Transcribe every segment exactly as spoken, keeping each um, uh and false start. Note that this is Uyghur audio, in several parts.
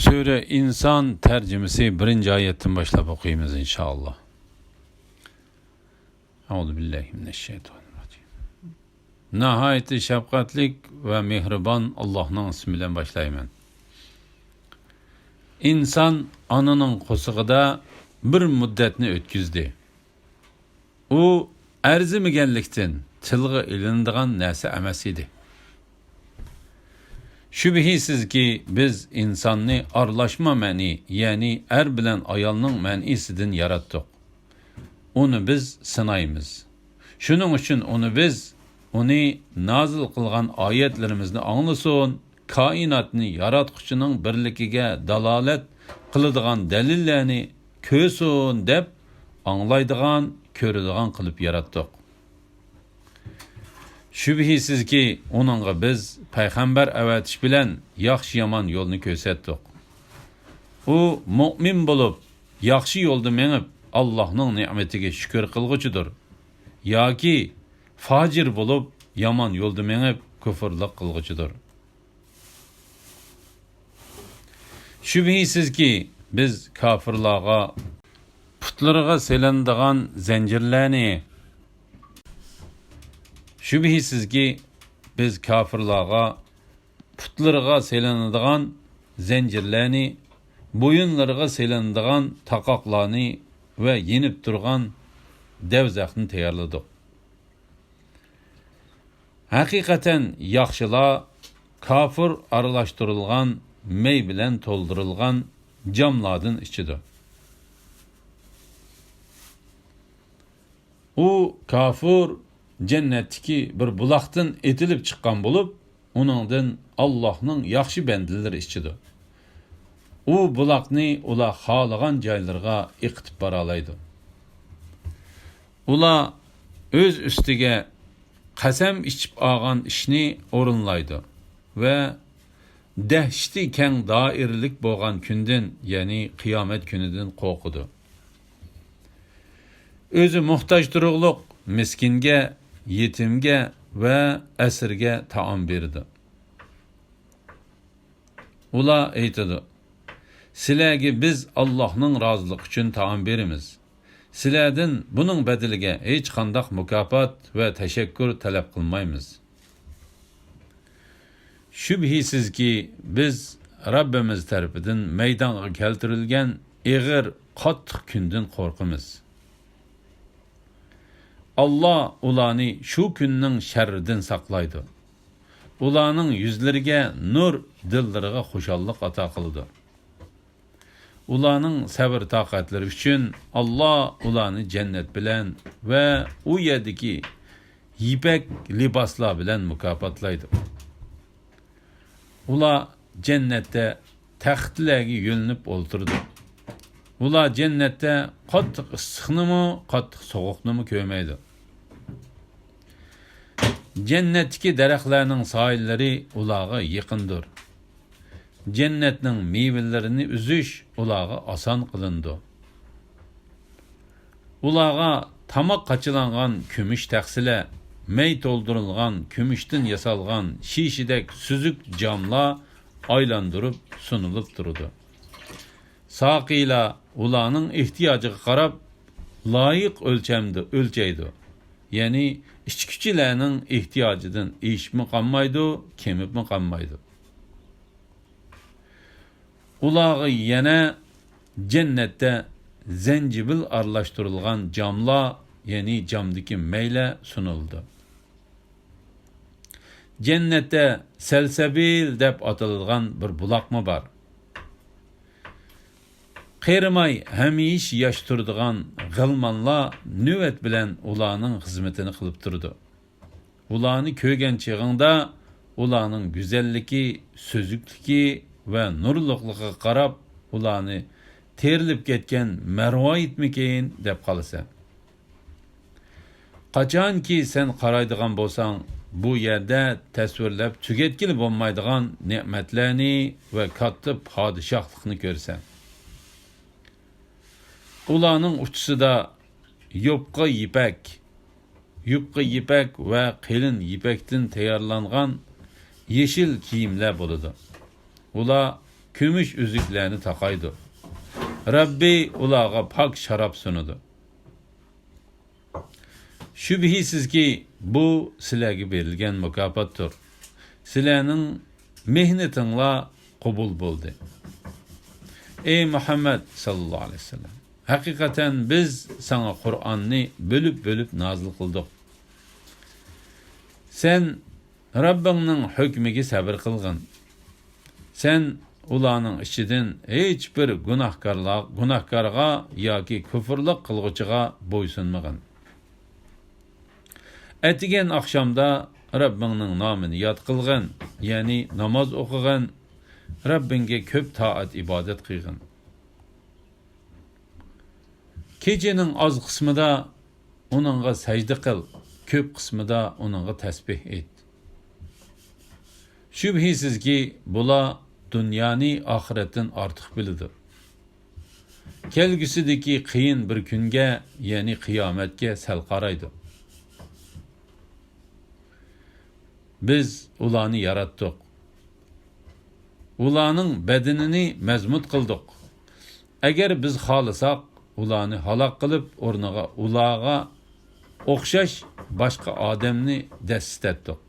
سۈرە ئىنسان تەرجىمىسى بىرىنچى ئايەتتىن باشلاپ ئوقۇيمىز، ئىنشائاللا. ئەئۇزۇ بىللاھى مىنەششەيتانىررەجىم. ناھايىتى شەپقەتلىك ۋە مېھرىبان ئاللاھنىڭ ئىسمى بىلەن باشلايمەن. ئىنسان ئانىنىڭ قورسىقىدا بىر مۇددەتنى ئۆتكۈزدى. ئۇ ئەرزىمىگەنلىكتىن تىلغا ئېلىنىدىغان نەرسە ئەمەس ئىدى. شۈبھىسىزكى، بىز ئىنساننى ئارىلاشما مەنئى، يەنى ئەر بىلەن ئايالنىڭ مەنئىسىدىن ياراتتۇق. ئۇنى بىز سىنايمىز. شۇنىڭ ئۈچۈن ئۇنى بىز، ئۇنى نازىل قىلغان ئايەتلىرىمىزنى ئاڭلىسۇن، كائىناتنى ياراتقۇچىنىڭ بىرلىكىگە دالالەت قىلىدىغان دەلىللەرنى كۆرسۇن دەپ، ئاڭلايدىغان، كۆرىدىغان قىلىپ ياراتتۇق. شۈبھىسىزكى، ئۇنىڭغا بىز پەيغەمبەر ئەۋەتىش بىلەن ياخشى-يامان يولنى كۆرسەتتۇق. ئۇ مۆمىن بولۇپ، ياخشى يولدا مېڭىپ، ئاللاھنىڭ نېمىتىگە شۈكۈر قىلغۇچىدۇر. ياكى فاجىر بولۇپ، يامان يولدا مېڭىپ، كۇفۇرلۇق قىلغۇچىدۇر. شۈبھىسىزكى، بىز كاپىرلارغا پۇتلىرىغا سېلىنىدىغان زەنجىرلەرنى، شۈبھىسىزكى، بىز كاپىرلارغا پۇتلىرىغا سېلىنىدىغان زەنجىرلەرنى، بويۇنلىرىغا سېلىنىدىغان تاقاقلارنى ۋە يېنىپ تۇرغان دەۋزەخنى تەييارلىدۇق. ھەقىقەتەن ياخشىلار كاپۇر ئارىلاشتۇرۇلغان مەي بىلەن تولدۇرۇلغان جاملاردىن ئىچىدۇ. ئۇ كاپۇر جەننەتتىكى بىر بۇلاقتىن ئېتىلىپ چىققان بولۇپ، ئۇنىڭدىن ئاللاھنىڭ ياخشى بەندىلىرى ئىچىدۇ. ئۇ بۇلاقنى ئۇلار خالىغان جايلىرىغا ئېقىتىپ بارالايدۇ. ئۇلار ئۆز ئۈستىگە قەسەم ئىچىپ ئالغان ئىشنى ئورۇنلايدۇ ۋە دەھشىتى كەڭ دائىرىلىك بولغان كۈندىن، يەنى قىيامەت كۈنىدىن قورقىدۇ. ئۆزى موھتاج تۇرۇقلۇق مىسكىنگە، يېتىمگە ۋە ئەسىرگە تائام بېرىدۇ. ئۇلار ئېيتىدۇ: «سىلەرگە بىز ئاللاھنىڭ رازىلىقى ئۈچۈن تائام بېرىمىز. سىلەردىن بۇنىڭ بەدىلىگە ھېچقانداق مۇكاپات ۋە تەشەككۈر تەلەپ قىلمايمىز.» شۈبھىسىزكى، بىز رەببىمىز تەرىپىدىن مەيدانغا كەلتۈرۈلگەن ئېغىر، قاتتىق كۈندىن قورقىمىز. ئاللا ئۇلارنى شۇ كۈننىڭ شەررىدىن ساقلايدۇ. ئۇلارنىڭ يۈزلىرىگە نۇر، دىللىرىغا خۇشاللىق ئاتا قىلىدۇ. ئۇلارنىڭ سەۋر-تاقەتلىرى ئۈچۈن ئاللا ئۇلارنى جەننەت بىلەن ۋە ئۇ يەردىكى يىپەك لىباسلار بىلەن مۇكاپاتلايدۇ. ئۇلار جەننەتتە تەختلەرگە يۆلىنىپ ئولتۇرىدۇ. ئۇلار جەننەتتە قاتتىق ئىسسىقنىمۇ، قاتتىق سوغۇقنىمۇ كۆرمەيدۇ. جەننەتتىكى دەرەخلەرنىڭ سايىلىرى ئۇلارغا يېقىندۇر. جەننەتنىڭ مېۋىلىرىنى ئۈزۈش ئۇلارغا ئاسان قىلىنىدۇ. ئۇلارغا تاماق قاچىلانغان كۈمۈش تەخسىلەر، مەي تولدۇرۇلغان كۈمۈشتىن ياسالغان شىشىدەك سۈزۈك جاملار ئايلاندۇرۇپ سۇنۇلۇپ تۇرىدۇ. ساقىيلار ئۇلارنىڭ ئېھتىياجىغا قاراپ لايىق ئۆلچەمدە ئۆلچەيدۇ. يەنى ئىچكۈچىلەرنىڭ ئېھتىياجىدىن ئېشىپمۇ قالمايدۇ، كېمىپمۇ قالمايدۇ. ئۇلارغا يەنە جەننەتتە زەنجىۋىل ئارىلاشتۇرۇلغان جاملار، يەنى جامدىكى مەيلەر سۇنۇلىدۇ. جەننەتتە سەلسەبىل دەپ ئاتىلىدىغان بىر بۇلاقمۇ بار. قېرىماي ھەمىشە ياش تۇرىدىغان غىلمانلار نۆۋەت بىلەن ئۇلارنىڭ خىزمىتىنى قىلىپ تۇرىدۇ. ئۇلارنى كۆرگەن چېغىڭدا ئۇلارنىڭ گۈزەللىكى، سۈزۈكلۈكى ۋە نۇرلۇقلۇقىغا قاراپ، ئۇلارنى تېرىلىپ كەتكەن مەرۋايىتمىكىن دەپ قالىسەن. قاچانكى سەن قارايدىغان بولساڭ، بۇ يەردە تەسۋىرلەپ تۈگەتكىلى بولمايدىغان نېمەتلەرنى ۋە كاتتا پادىشاھلىقنى كۆرىسەن. ئۇلارنىڭ ئۇچىسىدا يۇپقا يىپەك، يۇپقا يىپەك ۋە قېلىن يىپەكتىن تەييارلانغان يېشىل كىيىملەر بولىدۇ. ئۇلار كۈمۈش ئۈزۈكلەرنى تاقايدۇ. رەببى ئۇلارغا پاك شاراب سۇنىدۇ. شۈبھىسىزكى، بۇ سىلەرگە بېرىلگەن مۇكاپاتتۇر. سىلەرنىڭ مېھنىتىڭلار قوبۇل بولدى. ئەي مۇھەممەد ساللاللاھۇ ئەلەيھى ۋەسەللەم، ھەقىقەتەن بىز ساڭا قۇرئاننى بۆلۈپ-بۆلۈپ نازىل قىلدۇق. سەن رەببىڭنىڭ ھۆكمىگە سەۋر قىلغىن. سەن ئۇلارنىڭ ئىچىدىن ھېچبىر گۇناھكارلار، گۇناھكارغا ياكى كۇفرلۇق قىلغۇچىغا بويسۇنمىغىن. ئەتىگەن ئاخشامدا رەببىڭنىڭ نامىنى ياد قىلغىن، يەنى ناماز ئوقۇغىن، رەببىڭگە كۆپ تائەت ئىبادەت قىلغىن. كېچىنىڭ ئاز قىسمىدا ئۇنىڭغا سەجدە قىل، كۆپ قىسمىدا ئۇنىڭغا تەسبىھ ئېيت. شۈبھىسىزكى، بۇلار دۇنيانى ئاخىرەتتىن ئارتۇق بىلىدۇ. كەلگۈسىدىكى قىيىن بىر كۈنگە، يەنى قىيامەتكە سەل قارايدۇ. بىز ئۇلارنى ياراتتۇق. ئۇلارنىڭ بەدىنىنى مەزمۇت قىلدۇق. ئەگەر بىز خالىساق، ئۇلارنى ھالاك قىلىپ، ئورنىغا ئۇلارغا ئوخشاش باشقا ئادەمنى دەسسىتەتتۇق.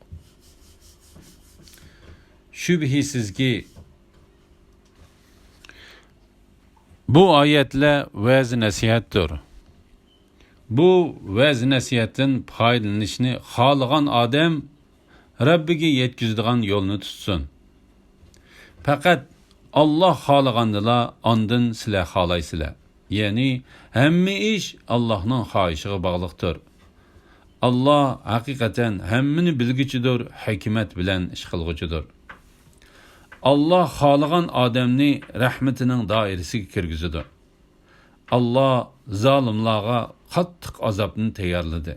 شۈبھىسىزكى، بۇ ئايەتلەر ۋەز-نەسىھەتتۇر. بۇ ۋەز-نەسىھەتتىن پايدىلىنىشنى خالىغان ئادەم رەببىگە يەتكۈزىدىغان يولنى تۇتسۇن. پەقەت ئاللاھ خالىغاندىلا ئاندىن سىلەر خالايسىلەر. يەنى ھەممە ئىش ئاللاھنىڭ خاھىشىغا باغلىقتۇر. ئاللاھ ھەقىقەتەن ھەممىنى بىلگۈچىدۇر، ھېكمەت بىلەن ئىش قىلغۇچىدۇر. ئاللاھ خالىغان ئادەمنى رەھمىتىنىڭ دائىرىسىگە كىرگۈزىدۇ. ئاللاھ زالىملارغا قاتتىق ئازابنى تەييارلىدى.